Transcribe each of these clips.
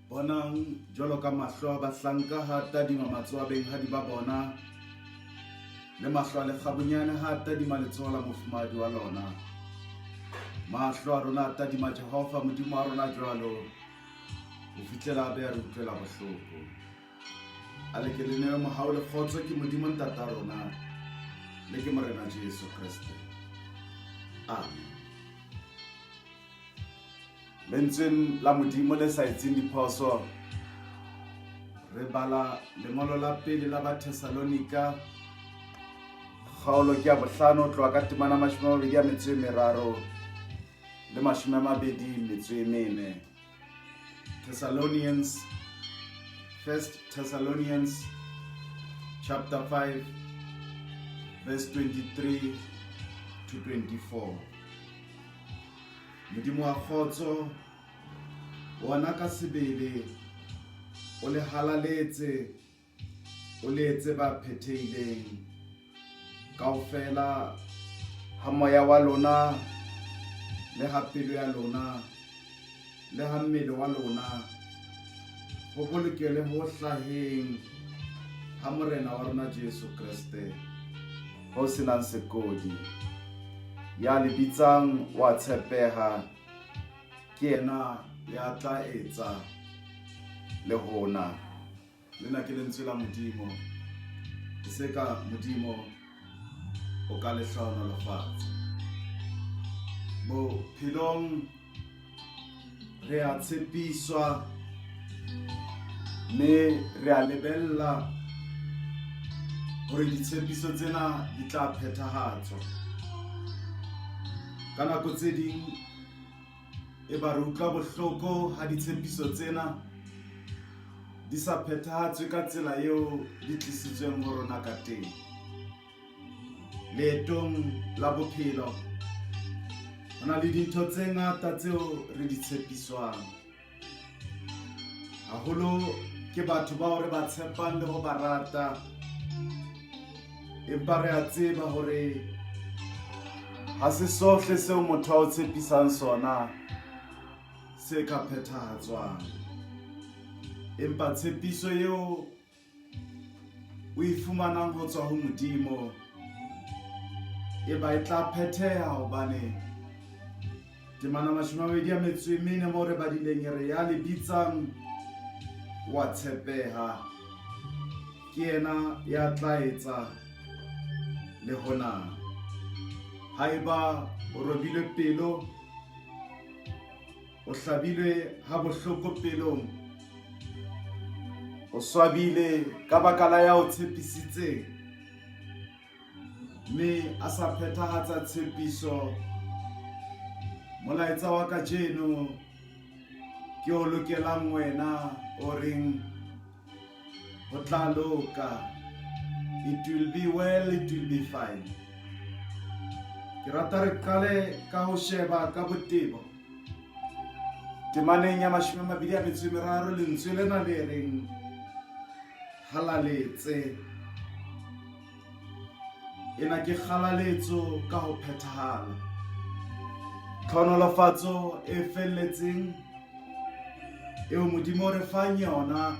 Bonang, jwalo ka mahlo a bahlanka ha a tadima matsoho a benghadi ba bona, le mahlo a lekgabunyane ha a tadima letsoho la mofumahadi wa lona. Mahlo a rona a tadima Jehova, Modimo wa rona jwalo, ho fihlela a be a re utlwela bohloko. A le ke le newe mohau le kgotso ke Modimo Ntata rona, le ke Morena Jesu Kreste. Amen. Lentsweng la Modimo le sa etseng diphoso, re bala lengolo la pele la Bathesalonika, kgaolo ke ya bohlano, tloha ka temana 23 le 24. Thessalonians, First Thessalonians chapter 5 verse 23 to 24. Modimo wa kgotso, wona ka sebele o le halaletse, o le etse ba phethehileng kaofela ha moya wa lona le ha pelo ya lona le ha mmele wa lona ho bolokele ho hlaheng ha Morena wa rona Jesu Kreste ho senang sekodi. Ya le bitsang wa tshepeha, ke yena ya tla etsa le hona. Lena ke lentswe la Modimo. E se ka Modimo o ka le hlohonolofatsa. Bophelong re a tshepiswa mme re a lebella hore ditshepiso tsena di tla phethahatswa. Ka nako tse ding e ba re utlwa bohloko ha ditshepiso tsena di sa phethahatswe ka tsela eo di tlisitsweng ho rona ka teng. Leetong la bophelo ho na le dintho tse ngata tseo re di tshepiswang. Haholo ke batho bao re ba tshepang le ho ba rata, empa re a tseba hore ha se sohle seo motho a o tshepisang sona se ka phethahatswang. Empa tshepiso eo o e fumanang ho tswa ho Modimo e ba e tla phetheha, hobane temana 24 mo re badileng e re ya le bitsang wa tshepeha, ke yena ya tla etsa le hona. Haeba o robilwe pelo, o hlabilwe ha bohloko pelong, o swabile ka baka la ya o tshepisitseng, mme a sa phethahatsa tshepiso, molaetsa wa kajeno ke o lokelang wena o reng ho tla loka. It will be well, it will be fine. Ke rata re qale ka ho sheba ka botebo temaneng ya 23, lentswe lena le reng halaletse. Ena ke kgalaletso ka ho phethahala, tlhonolofatso e felletseng eo Modimo o re fang yona,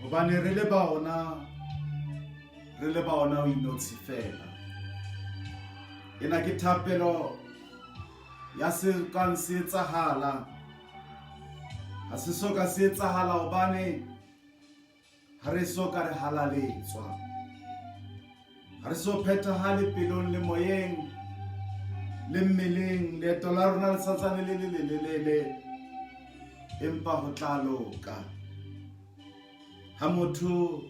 hobane re le ba ona, re le ba ona o inotshi fela. Ena ke thapelo ya se kang se etsahala. Ha se so ka se etsahala hobane ha re so ka re halaletswa, ha re so phethahale pelong le moyeng le mmeleng. Leeto la rona le santsane le le lelelele, empa ho tla loka. Ha motho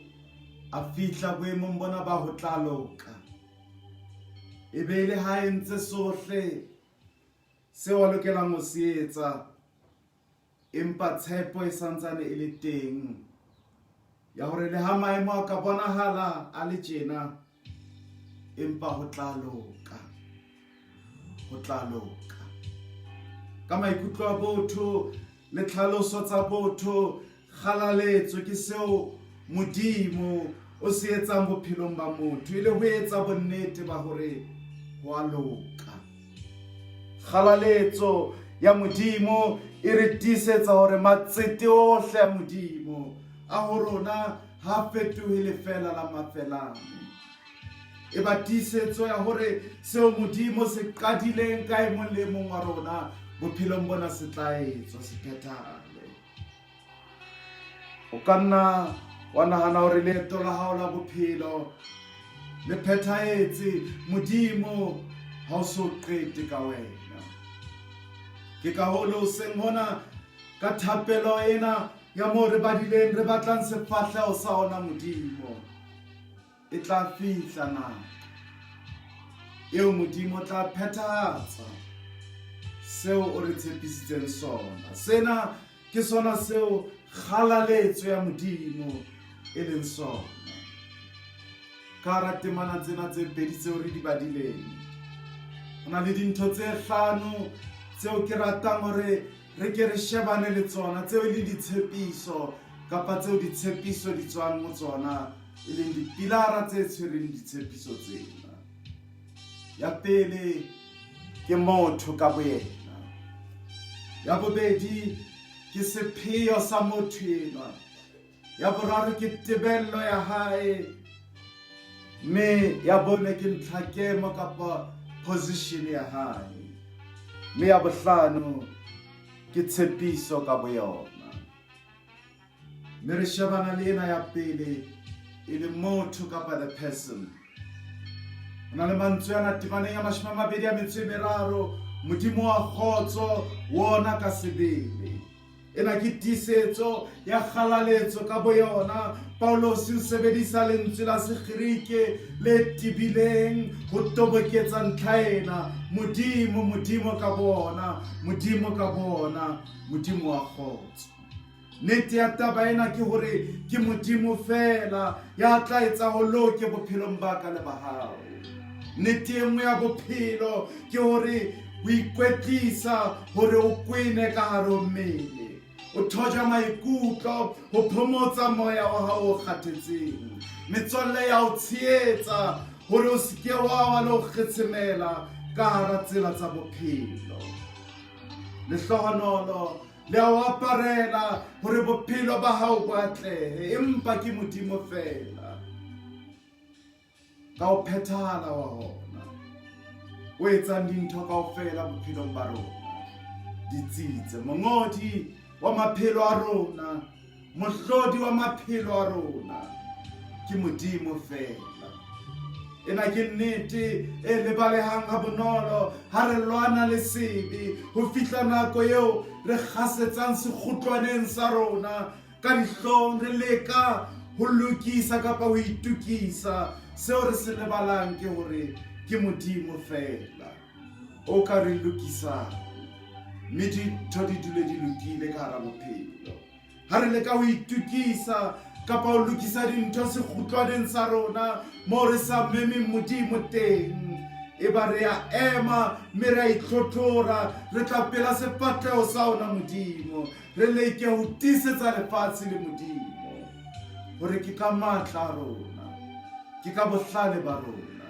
a fihla boemong bona ba ho tla loka, e be e le ha entse sohle seo a lokelang ho se etsa, empa tshepo e santsane e le teng ya hore le ha maemo a ka bonahala a le tjena, empa ho tla loka, ho tla loka. Ka maikutlo a botho le tlhaloso tsa botho, kgalaletso ke seo Modimo o se etsang bophelong ba motho, e le ho etsa bonnete ba hore ho a loka. Kgalaletso ya Modimo e re tiisetsa hore matsete ohle a Modimo a ho rona ha fetohe lefela la mafelane. E ba tiisetso ya hore seo Modimo se qadileng ka e mong le e mong wa rona bophelong bona se tla etswa se phethahale. O ka nna wa nahana hore leeto la hao la bophelo le phethahetse, Modimo ha o so qete ka wena. Ke ka hoo le hoseng hona ka thapelo ena ya moo re badileng re batlang sefahleho sa ona Modimo. E tla fihla nako eo Modimo o tla phethahatsa seo o re tshepisitseng sona. Sena ke sona seo kgalaletso ya Modimo e leng sona. Ka hara temana tsena tse pedi tseo re di badileng, ho na le dintho tse hlano tseo ke ratang hore re ke re shebane le tsona, tseo e leng ditshepiso kapa tseo ditshepiso di tswang ho tsona, e leng dipilara tse tshwereng ditshepiso tsena. Ya pele ke motho ka boyena. Ya bobedi ke sepheo sa motho enwa. Ya boraro ke tebello ya hae, mme ya bone ke ntlhakemo kapa position ya hae, mme ya bohlano ke tshepiso ka boyona. Mme re shebana le ena ya pele e le motho kapa the person. Ho na le mantswe ana temaneng ya 23, Modimo wa kgotso wona ka sebele. Ena ke tiisetso ya kgalaletso ka boyona. Paulose o sebedisa lentswe la Segerike le tebileng ho toboketsa ntlha ena. Modimo, Modimo ka boona, Modimo ka boona, Modimo wa kgotso. Nnete ya taba ena ke hore ke Modimo feela ya tla etsa ho loke bophelong ba ka le ba hao. Nnete e nngwe ya bophelo ke hore o ikwetlisa hore o kwene ka hare ho mmele. O thoja maikutlo ho phomotsa moya wa hao o kgathetseng. Metswalle ya o tshehetsa hore o se ke wa wa le ho kgetshemela ka hara tsela tsa bophelo. Lehlohonolo le a o aparela hore bophelo ba hao bo atlehe, empa ke Modimo feela ka ho phethahala wa hona o etsang dintho kaofela bophelong ba rona di tsitse. Mongodi wa maphelo a rona, mohlodi wa maphelo a rona ke Modimo feela. Ena ke nnete e lebalehang ha bonolo ha re lwana le sebe ho fihla nako eo re kgasetsang sekgutlwaneng sa rona ka dihlong, re leka ho lokisa kapa ho itokisa. Seo re se lebalang ke hore ke Modimo feela o ka re lokisang, mme dintho di dule di lokile ka hara bophelo. Ha re leka ho itokisa kapa ho lokisa dintho sekgutlwaneng sa rona moo re sa memeng Modimo teng, e ba re a ema mme re a itlhotlhora, re tla pela sefahleho sa ona Modimo, re leke ho tiisetsa lefatshe le Modimo hore ke ka matla a rona, ke ka bohlale ba rona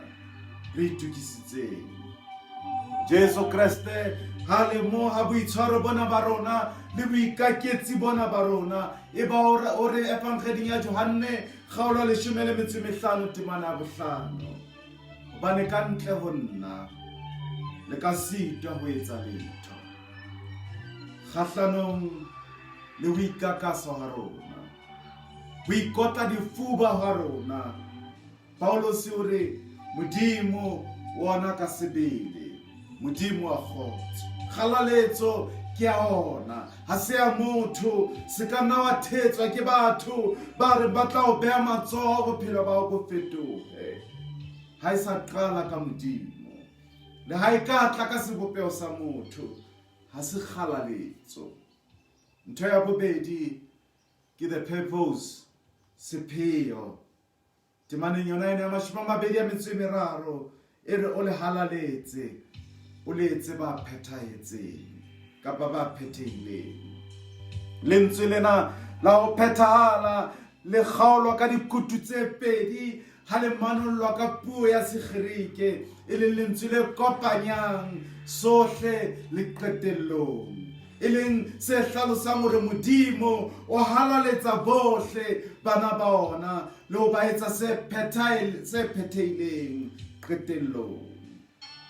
re itokisitseng. Jesu Kreste ha lemoha boitshwaro bona ba rona le boikaketsi bona ba rona, e ba o re Evangeding ya Johanne kgaolo 15 temana ya 5, hobane ka ntle ho nna le ka sitwa ho etsa letho. Kgahlanong le ho ikakaswa ha rona, ho ikotla difuba ha rona, Paulose o re Modimo wona ka sebele, Modimo wa kgotso. Kgalaletso ke ya ona, ha se ya motho. Se ka nna wa thetswa ke batho ba reng ba tla o beha matsoho bophelo ba hao bo fetohe. Ha e sa qala ka Modimo, le ha e ka tla ka sebopeho sa motho, ha se kgalaletso. Ntho ya bobedi ke the purpose, sepheo. Temaneng yona ena ya 23 e re o le halaletse, o le etse ba phethahetseng kapa ba phethehileng. Lentswe lena la ho phethahala le kgaolwa ka dikutu tse pedi. ha le manollwa ka puo ya Segerike e leng lentswe le kopanyang sohle le qetellong, e leng se hlalosang hore Modimo o halaletsa bohle bana ba ona le ho ba etsa se phethahileng qetellong.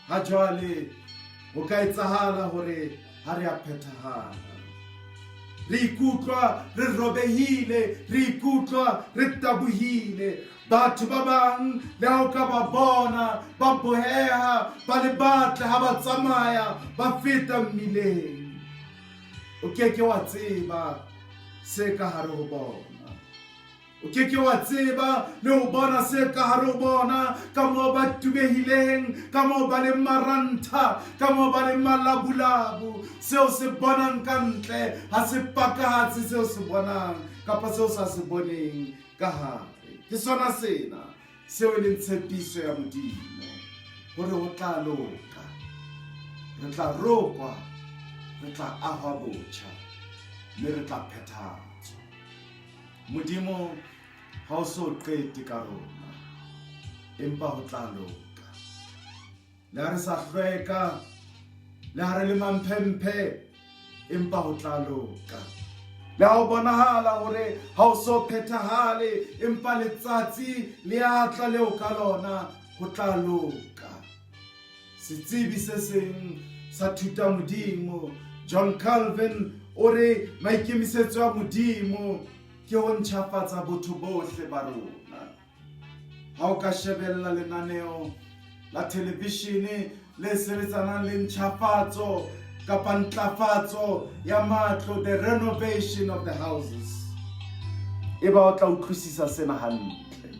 Ha jwale ho ka etsahala hore ha re a phethahala. Re ikutlwa re robehile, re ikutlwa re tabohile. Batho ba bang le ha o ka ba bona ba boheha, ba le batle ha ba tsamaya ba feta mmileng. O ke ke wa tseba se ka hare ho bona. O ke ke wa tseba le ho bona se ka hare ho bona, ka moo ba tubehileng, ka moo ba leng marantha, ka moo ba leng malabulabu. Seo se bonang ka ntle ha se pakahatse seo se bonang kapa seo sa se boneng ka hare. Ke sona sena seo e leng tshepiso ya Modimo, hore ho tla loka, re tla rokwa, re tla ahwa botjha, mme re tla phethahatswa. Modimo ha o so qete ka rona, empa ho tla loka. Le ha re sa hlweka, le ha re le mamphemphe, empa ho tla loka. Le ha o bonahala hore ha o so phethahale, empa letsatsi le a tla leo ka lona ho tla loka. Setsebi se seng sa thutamodimo John Calvin o re maikemisetso a Modimo ke ho ntjhafatsa botho bohle ba rona. Ha o ka shebella lenaneo la thelevishene le sebetsanang le ntjhafatso kapa ntlafatso ya matlo, the renovation of the houses, e ba o tla utlwisisa sena hantle.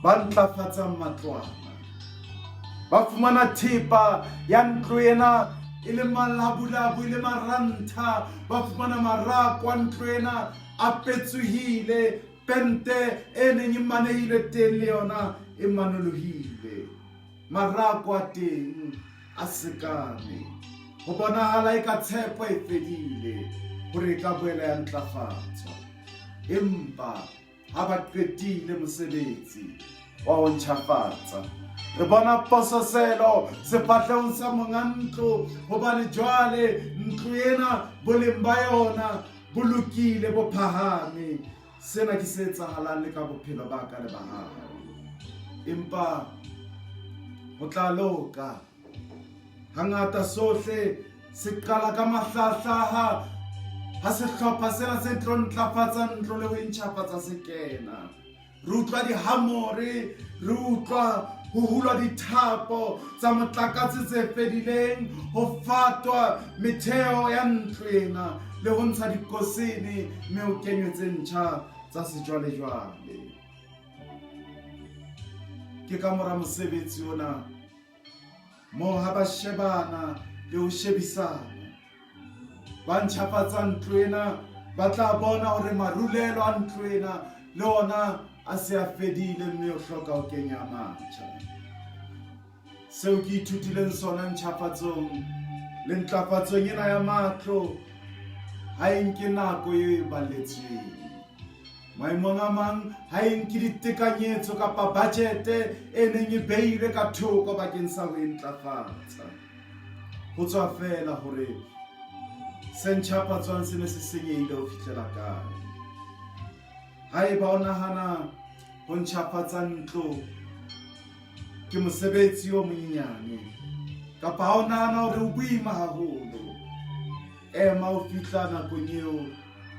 Ba ntlafatsang matlwana ba fumana thepa ya ntlo ena e le malabulabu, e le marantha, ba fumana marako a ntlo ena a petsohile, pente e neng e manehilwe teng le yona e manolohile, marako a teng a sekame. Ho bonahala e ka tshepo e fedile hore e ka boela ya ntlafatswa, empa ha ba qetile mosebetsi wa ho ntjhafatsa, re bona pososelo sefahlehong sa monga ntlo, hobane jwale ntlo ena boleng ba yona bo lokile, bo phahame. Sena ke se etsahalang le ka bophelo ba ka le ba hao, empa ho tla loka. Hangata sohle se qala ka mahlahlaha ha sehlopha sena se tlo ntlafatsa ntlo le ho e ntjhafatsa se kena. Re utlwa dihamore, re utlwa ho hulwa dithapo tsa motlakase tse fedileng, ho fatwa metheo ya ntlo ena le ho ntsha dikosene mme ho kenywe tse ntjha tsa sejwalejwale. Ke ka mora mosebetsi ona moo ha ba shebana le ho shebisana ba ntjhafatsa ntlo ena, ba tla bona hore marulelo a ntlo ena le ona a se a fedile mme o hloka ho kenya a matjha. Seo ke ithutileng sona ntjhafatsong le ntlafatsong ena ya matlo ha e nke nako eo e balletsweng. Maemong a mang ha e nke ditekanyetso kapa bajete e neng e beilwe ka thoko bakeng sa ho e ntlafatsa. Ho tswa feela hore se ntjhafatswang se ne se senyehile ho fihlela kae. Haeba o nahana ho ntjhafatsa ntlo ke mosebetsi o monyenyane, kapa ha o nahana hore o boima haholo, ema ho fihla nakong eo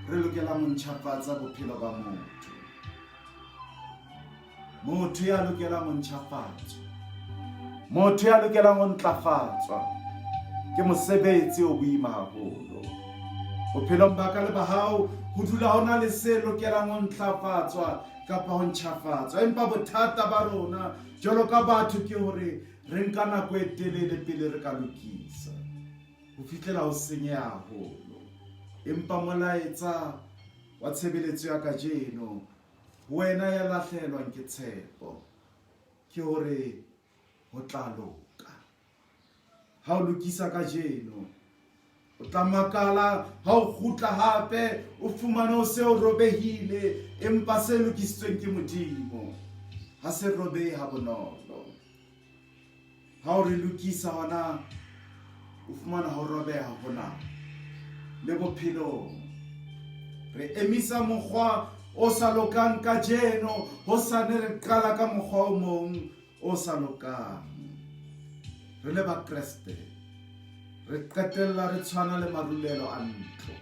re lokelang ho ntjhafatsa bophelo ba motho. Motho ya lokelang ho ntjhafatswa, motho ya lokelang ho ntlafatswa ke mosebetsi o boima haholo. Bophelong ba ka le ba hao ho dula ho na le se lokelang ho ntlafatswa kapa ho ntjhafatswa, empa bothata ba rona jwalo ka batho ke hore re nka nako e telele pele re ka lokisa, ho fihlela ho senyeha haholo. Empa molaetsa wa tshebeletso ya kajeno ho wena ya lahlehelwang ke tshepo ke hore ho tla loka. Ha o lokisa kajeno, o tla makala ha o kgutla hape o fumane o se o robehile, empa se lokisitsweng ke Modimo. Ha se robehe ha bonolo. Ha o re lokisa hona o fumana ho robeha hona le bophelong. Re emisa mokgwa o sa lokang kajeno, hosane re qala ka mokgwa o mong o sa lokang. Re le Bakreste re qetella re tshwana le marulelo a ntlo.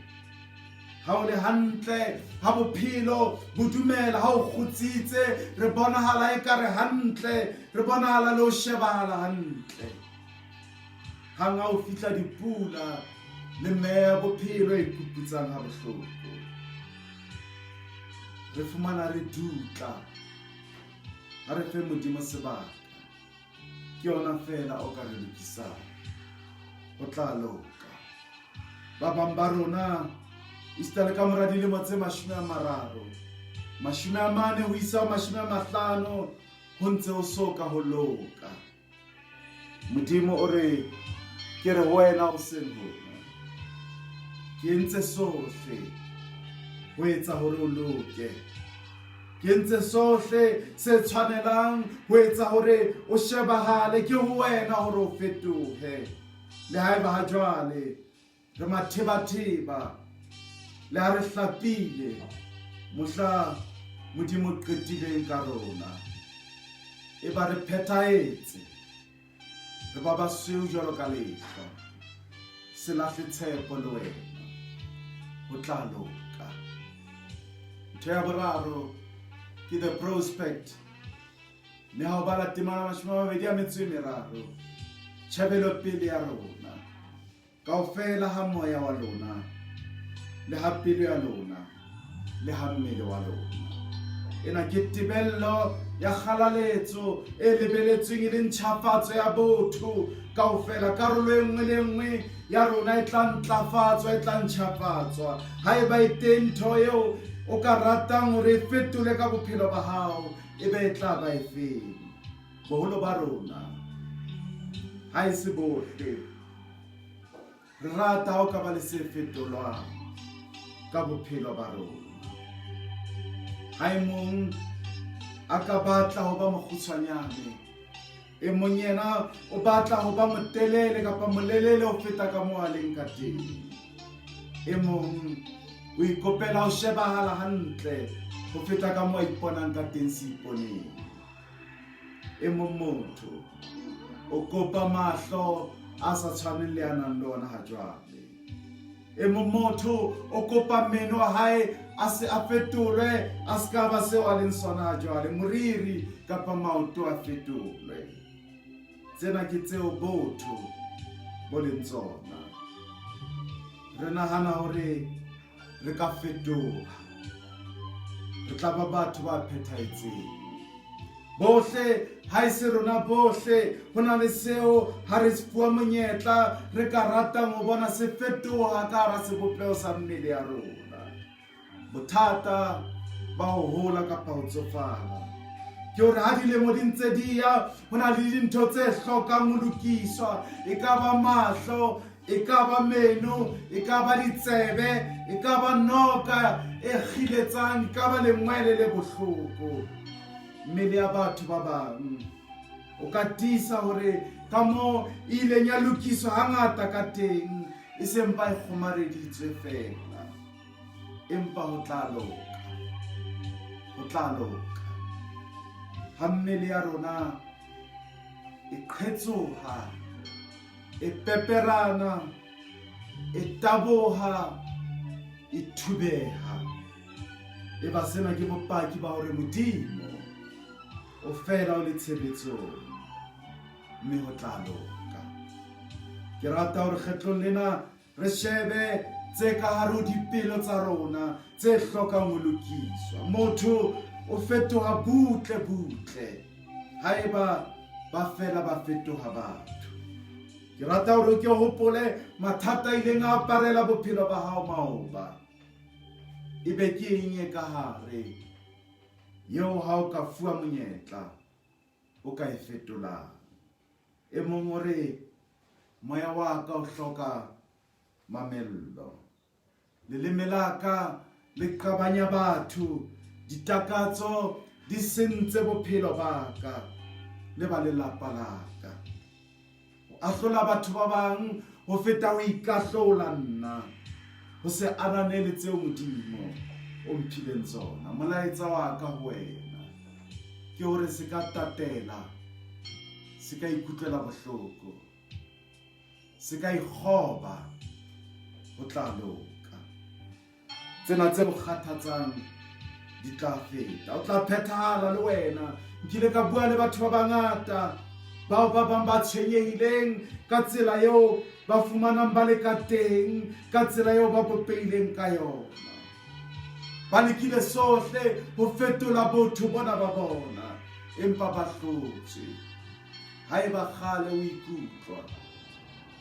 Ha o le hantle, ha bophelo bo dumela, ha o kgutsitse, re bonahala ekare hantle, re bonahala le ho shebahala hantle. Hang ha o fihla dipula le meya ya bophelo e kuputsang ha bohloko, re fumana re dutla. Ha re fe Modimo sebaka, ke yona feela o ka re lokisang. Ho tla loka. Ba bang ba rona esita le ka mora dilemo tse 30, 40 ho isa ho 50, ho ntse ho so ka ho loka. Modimo o re, ke re ho wena hoseng hona, ke entse sohle ho etsa hore o loke. Ke entse sohle se tshwanelang ho etsa hore o shebahale. Ke ho wena hore o fetohe. Le haeba ha jwale re mathebatheba, le ha re hlapile, mohla Modimo o qetileng ka rona, e ba re phethahetse, re ba basweu jwalo ka lehlwa. Se lahle tshepo le wena, ho tla loka. Ntho ya boraro ke the prospect. Mme ha o bala temana 23, tjhebelopele ya rona kaofela ha moya wa lona le ha pelo ya lona le ha mmele wa lona. Ena ke tebello ya kgalaletso e lebeletsweng e le ntjhafatso ya botho kaofela. Karolo e nngwe le nngwe ya rona e tla ntlafatswa, e tla ntjhafatswa. Haeba e teng ntho eo o ka ratang hore e fetole ka bophelo ba hao, e be e tla ba efeng? Boholo ba rona, ha e se bohle, re rata ha o ka ba le se fetolwang ka bophelo ba rona. Ha e mong a ka batla ho ba mokgutshwanyane, e mong yena o batla ho ba motelele kapa molelele ho feta ka moo a leng ka teng. E mong o ikopela ho shebahala hantle ho feta ka moo a iponang ka teng seiponeng. E mong motho o kopa mahlo a sa tshwaneng le a nang le ona ha jwale. E mong motho o kopa meno a hae a se a fetolwe, a se ka ba seo a leng sona ha jwale, moriri kapa maoto a fetolwe. Tsena ke tseo botho bo leng tsona. Re nahana hore re ka fetoha, re tla ba batho ba phethahetseng. Bohle, ha e se rona bohle, ho na le seo ha re fuwa monyetla re ka ratang ho bona se fetoha ka hara sebopeho sa mmele ya rona. Bothata ba ho hola kapa ho tsofala ke hore ha dilemo di ntse di ya, ho na le dintho tse hlokang ho lokiswa. E ka ba mahlo, e ka ba meno, e ka ba ditsebe, e ka ba noka e kgiletsang, e ka ba lengwele le bohloko. Mmele ya batho ba bang o ka tiisa hore ka moo e ileng ya lokiswa hangata ka teng, e se mpa e kgomareditswe feela, empa ho tla loka, ho tla loka. Ha mmele ya rona e qhetsoha, e peperana, e taboha, e thubeha, e ba sena ke bopaki ba hore Modimo o fela o le tshebetsong, mme ho tla loka. Ke rata hore kgetlong lena re shebe tse ka hare ho dipelo tsa rona tse hlokang ho lokiswa. Motho o fetoha butle butle haeba ba fela ba fetoha batho. Ke rata hore ke hopole mathata a ileng a aparela bophelo ba hao maoba. E be ke eng e ka hare eo ha o ka fuwa monyetla o ka e fetolang? E mong o re, moya wa ka o hloka mamello. Leleme la ka le qabanya batho, ditakatso di sentse bophelo ba ka le ba lelapa la ka. Ho ahlola batho ba bang ho feta ho ikahlola nna, ho se ananele tseo Modimo o mphileng tsona. Molaetsa wa ka ho wena ke hore se ka tatela, se ka ikutlwela bohloko, se ka ikgoba, ho tla loka. Tsena tse o kgathatsang di tla feta, o tla phethahala le wena. Nkile ka bua le batho ba bangata bao ba bang ba tshwenyehileng ka tsela eo ba fumanang ba le ka teng, ka tsela eo ba bopehileng ka yona. Ba lekile sohle ho fetola botho bona ba bona, empa ba hlotswe. Haeba kgale o ikutlwa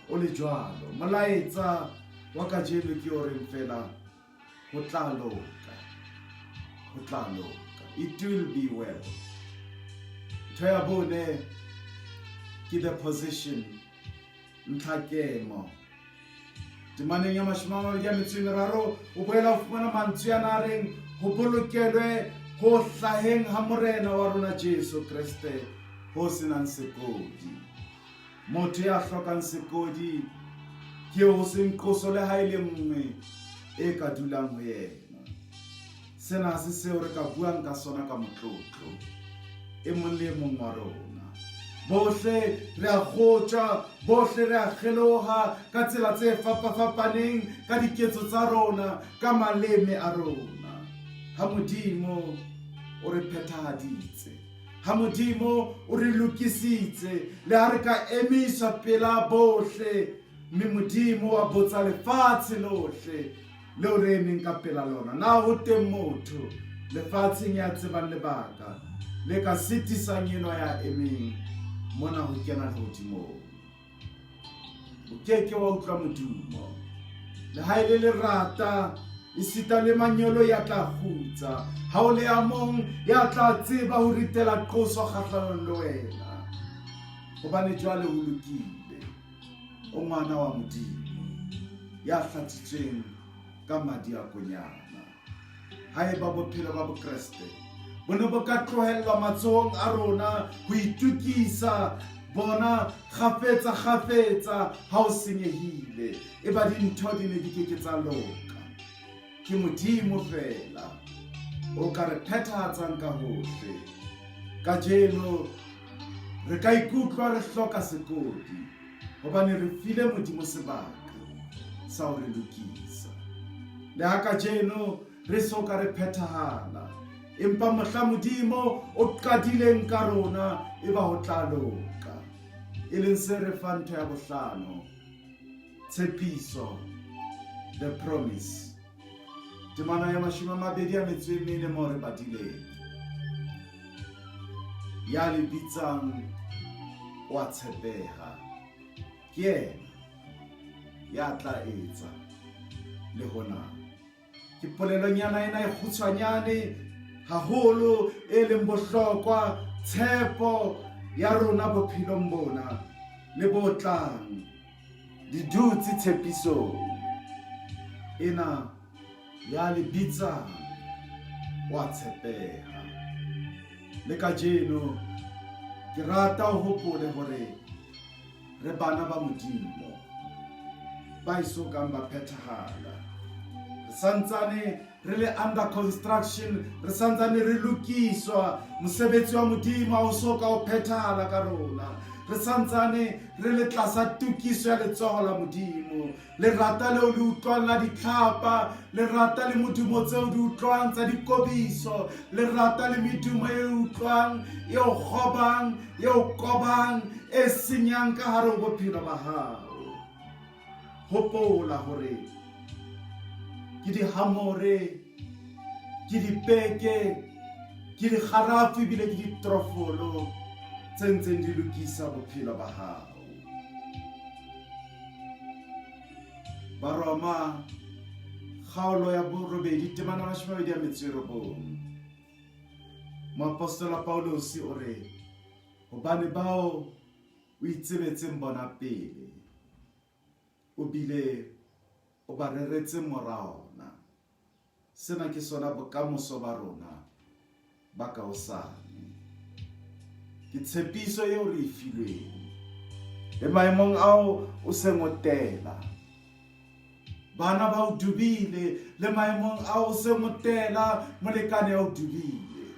o le jwalo, molaetsa wa kajeno ke o reng fela ho tla loka, ho tla loka. It will be well. Ntho ya bone ke the position, ntlhakemo. Temaneng ya 23 o boela o fumana mantswe ana a reng ho bolokelwe ho hlaheng ha Morena wa rona Jesu Kreste ho senang sekodi. Motho ya hlokang sekodi ke eo ho seng qoso le ha e le nngwe e ka dulang ho yena. Sena ha se seo re ka buang ka sona ka motlotlo, e mong le e mong wa rona. Bohle re a kgotjwa, bohle re a kgeloha ka tsela tse fapafapaneng, ka diketso tsa rona, ka maleme a rona. Ha Modimo o re phethahaditse, ha Modimo o re lokisitse, le ha re ka emiswa pela bohle, mme Modimo wa botsa lefatshe lohle leo re emeng ka pela lona, na ho teng motho lefatsheng ya tsebang lebaka le ka sitisang enwa ya emeng mona ho kena lehodimong? O ke ke wa utlwa modumo le ha e le lerata, esita le manyolo ya tla kgutsa. Ha o le ya mong ya tla tseba ho ritela qoso kgahlanong le wena, hobane jwale ho lokile, o ngwana wa Modimo ya hlatsitsweng ka madi a konyana. Haeba bophelo ba Bokreste bo ne bo ka tlohellwa matsohong a rona ho itokisa bona kgafetsa kgafetsa ha o senyehile, eba dintho di ne di ke ke tsa loka. Ke Modimo feela o ka re phethahatsang ka hohle. Kajeno re ka ikutlwa re hloka sekodi hobane re file Modimo sebaka sa ho re lokisa. Le ha kajeno re so ka re phethahala, empa mohla Modimo o qadileng ka rona e ba ho tla loka, e leng se re fang ntho ya bohlano, tshepiso, the promise. Temana ya 24 moo re badileng, ya le bitsang o a tshepeha, ke yena ya tla etsa le hona. Ke polelonyana ena e kgutshwanyane haholo e leng bohlokwa, tshepo ya rona bophelong bona le bo tlang di dutse tshepisong ena. Ya le bitsang wa tshepeha. Le kajeno ke rata o hopole hore re bana ba Modimo ba eso kang ba phethahala. Re santsane re le under construction, re santsane re lokiswa. Mosebetsi wa Modimo ha o so ka o phethahala ka rona. Re santsane re le tlasa tokiso ya letsoho la Modimo. Lerata leo le utlwang la ditlhapa, lerata le modumo tseo di utlwang tsa dikobiso, lerata le medumo e utlwang e o kgobang, e o kobang, e senyang ka hare ho bophelo ba hao. Hopola hore ke dihamore, ke dipeke, ke dikgarafu ebile ke ditrofolo tse ntseng di lokisa bophelo ba hao. Baroma kgaolo ya borobedi temana 29. Moapostola Paulosi o re, hobane bao o itsebetseng bona pele, o bile o ba reretse mora ona. Sena ke sona bokamoso ba rona. ba ka hosane. Ke tshepiso eo re e filweng. Le maemong ao o seng o tela. Bana ba o dubile, le maemong ao o seng o tela, molekane a o dubile.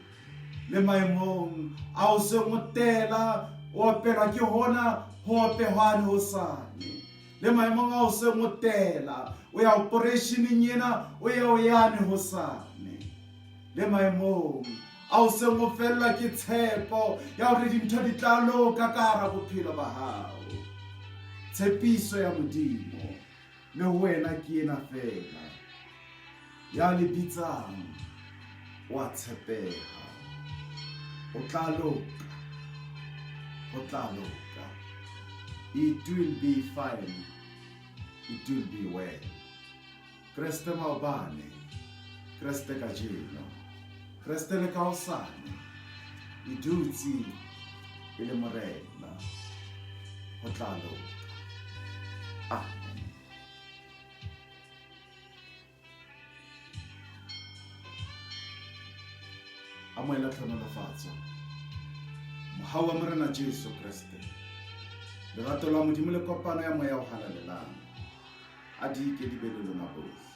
Le maemong ao o seng o tela, o opelwa ke hona ho opehwane hosane. Le maemong ao o seng o tela, o ya opereisheneng ena, o ya o yane hosane. Le maemong a o seng o fellwa ke tshepo ya hore dintho di tla loka ka hara bophelo ba hao. Tshepiso ya Modimo le ho wena ke ena feela. Ya le bitsang o a tshepeha. O tla loka. Ho tla loka. It will be fine. It will be well. Kreste maobane, Kreste kajeno, Kreste le ka hosane, e dutse e le Morena. Ho tla loka. Amen. Amohela tlhonolofatso. Mohau wa Morena Jesu Kreste, lerato la Modimo le kopano ya Moya o Halalelang, a di ke di be le lona bohle.